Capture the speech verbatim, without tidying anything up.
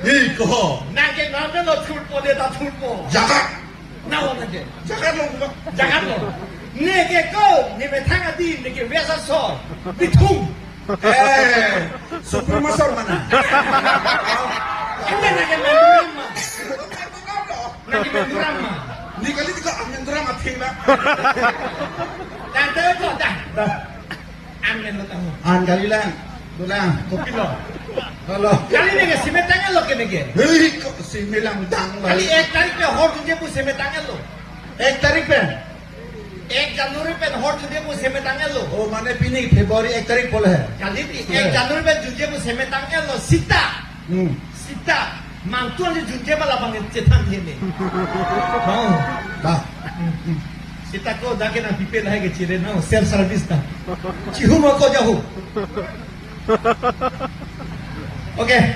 Hi ko. Nang ke nang ke lo thurpo, neta thurpo. Jagat. Nang lo nang ke. Jagat lo ba. Jagat lo. Neke ko, ne methang adi, neke west asor. Bithung. Eh, Supreme Asor mana? Ente nang ke Menduram ma. Nang ke Menduram ma. Ne kali di ko Menduram atheng na. Tangte ko dah. Dah. An men lo tahu. An kali lang. Dolang. Kopilo. Halo. Kali neke semetang lo ke neke. Hei, ko semelang dang. Kali ek tarik pen hor junje pu semetang lo. Ek tarik pen? Ek January pen hor junje pu semetang lo. Oh, mane pini February ek tarik pole hai. Kali di ek January pen junje pu semetang lo. Sita. Hmm. Sita. Mangtuan je junje ma labang chethan thene. Bang. Bah. Sita ko dak ke nangpipe lahai ke chire na self service ta. Chihu ma ko jahu. Okay.